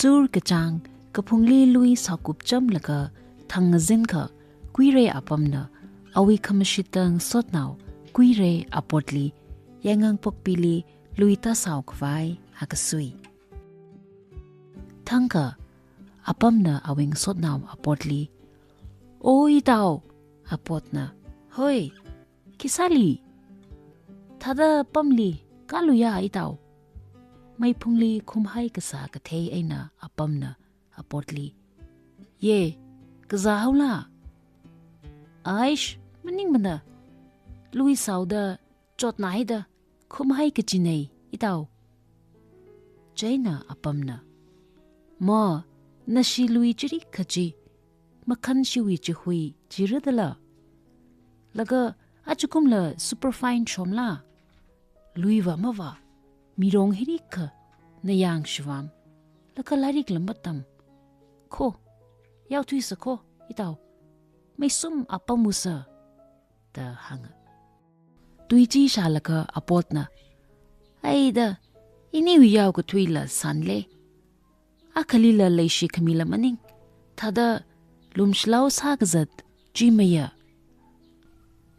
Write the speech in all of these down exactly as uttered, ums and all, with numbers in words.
Tur kachāng kaphungli lui sākupchamlaga thang ngazinkha Kuirei apamna awui khamashit tang sotnao Kuirei apotli Yaingangpokpili lui tāsao khavai akasui. Thangkha apamna awui ngasotnao apotli, "O itao," apotna, "Hoi, khisāli?" "Thāda pamli kāluiya itao." Meiphungli khumhai kasā kathei eina apamna apotli, "Ye, kazā haola?" "Aish, maningmana. Lui saoda chotna haida khumhai kachinei itao." Chieina apamna, "Ma, nashi lui chirikha chi, makhanshiwui chihui chira dala? Laga ajakumla superfine shomla? Luiva mava, mirong hirikha nayang shivam, laga lairikla matam. Kho, yaothuisa kho itao, meisum apam usa," da hānga. Tui chi shālaga apotna, "Aida, iniwui yao kathuila sanle. Akhalila leishi khamila maning, thāda lumshilao sākazat chi maya."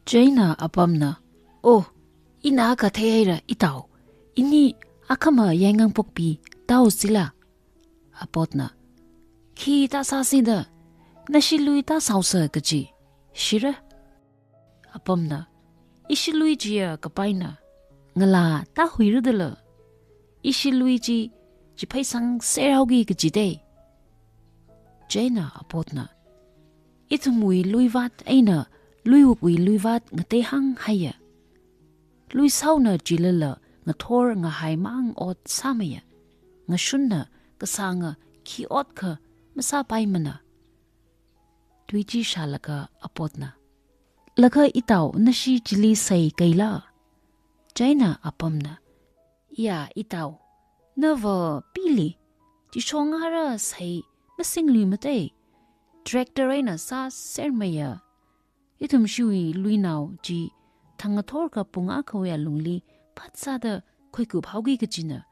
Chieina apamna, "O, ina kathei haira itao, ini akhama Yaingangpokpi tāusila." Apotna, "Khi tāsāsida, nashi lui tāsaosa kaji shira?" Apamna, "Ishi lui chiya kapaina, ngalā tāhuira dala? Ishi lui chi chiphei sangser haoki kajidei." Chieina apotna, "Ithumwui luivat eina luiwukwui luivat ngateihāng haiya. Luisaona chilala ngathor ngahai mang ot sāmaya. Ngashunna kasānga khi otkha masāpaimana." Tui chi shālaga apotna, "Laga itao nashi chili sei kaila?" Chieina apamna, "Iya itao, nava pili, chishong ara sei masingluimatei. Tractor eina sāsermaya. Ithumshiwui luinao chi thang ngathorkha pung akhawui alungli phatsāda khuikup haoki kajina.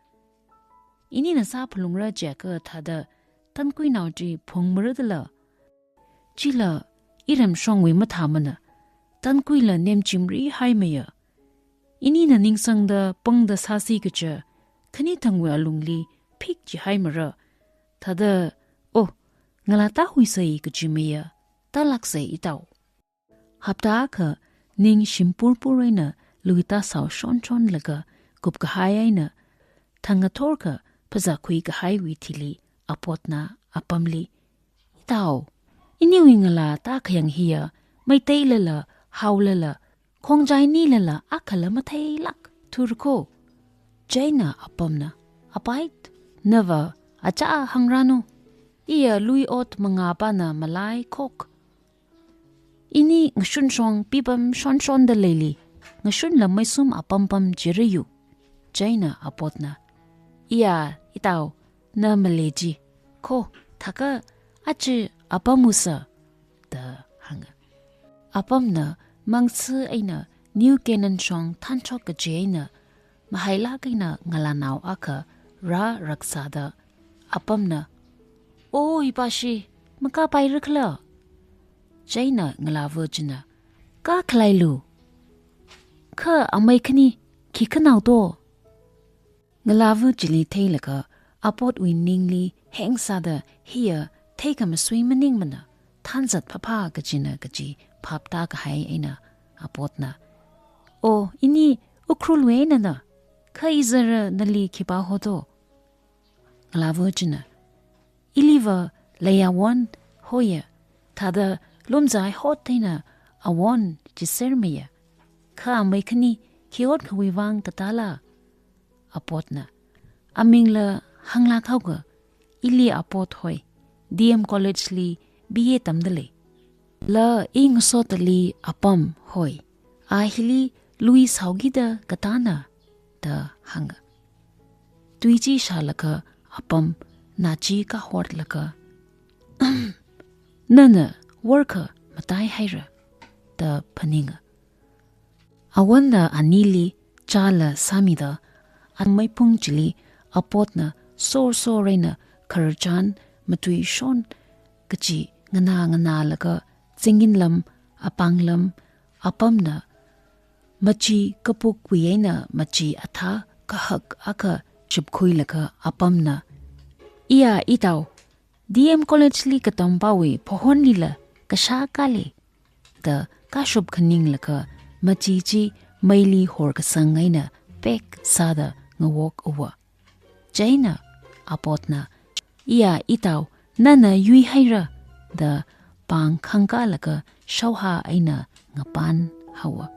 Inina sāphalungra jiakha thāda tankuinao chi phungmara dala? Chila iramshongwui mathāmana, tankuila nemchimri haimaya. Inina ningsangda pangda sāsi kaja, khani thangwui alungli phik chihaimara. Thāda, o, ngalā tāhuisei kajimaya, tālāksei itao." Hapta akha ning shimpurpur eina lui tāsao shonshonlaga kupkahai eina thang ngathorkha phazākhui kahaiwui thili apotna apamli, "Itao, iniwui ngalā tākhayang hiya Meiteilala, haolala, khongjainilala akhala matheilāk thura kho." Chieina apamna, "Apait, nava achā hāngranu. Iya lui ot mangāpana malaikhok. Ini ngashunshong pipam shonshonda leili, ngashunla meisum apampam jirayu." Chieina apotna, "Iya itao, na maleiji, kho thākha aja apam usa," da hānga. Apamna mangsi eina New Canaan shong thanshok kaji eina mahailāk eina ngalānao akha rāraksāda apamna, "O ipashi, makāpaira khala?" Chieina ngalāva china, "Kākhalailu. Kha amei khani khikhanao to?" Ngalāva chili theilaga apotwui ningli hengsāda, "Hiya theikhamasui maningmana, thanzat phapha kajina," kaji phap tākahai eina apotna, "O, ini Ukhrulwui einana, kha izara nali khipā hoto?" Ngalāva china, "Iliva leiya won hoya, thāda lumzai hot eina awon chisermaya. Kha amei khani khi otkhawui vang katāla?" Apotna, "Amingla hānglāk haoga, ili apot hoi, D M College li B A tamda lei. La i ngasotali apam hoi, a hili lui saokida katāna," da hānga. Tui chi shālaga apam nachi kahotlaga, "Nana workha matai haira," da phaninga. Awonna anili chāla sāmida, ameipung chili apotna sorsor eina khararchan, matuishon kachi nganā nganālaga, zingin lam, apāng lam, apamna, machi kapukwui eina machi athā kahak akha shupkhuilaga apamna, "Iya itao, D M College li katampawui phahonlila kashā kale," da kashop khaninglaga machi chi meili horkasang eina pek sāda ngawok uwa. Chieina apotna, "Iya itao, nana yuihaira," da pāng khangkālaga shauha eina ngapān haowa.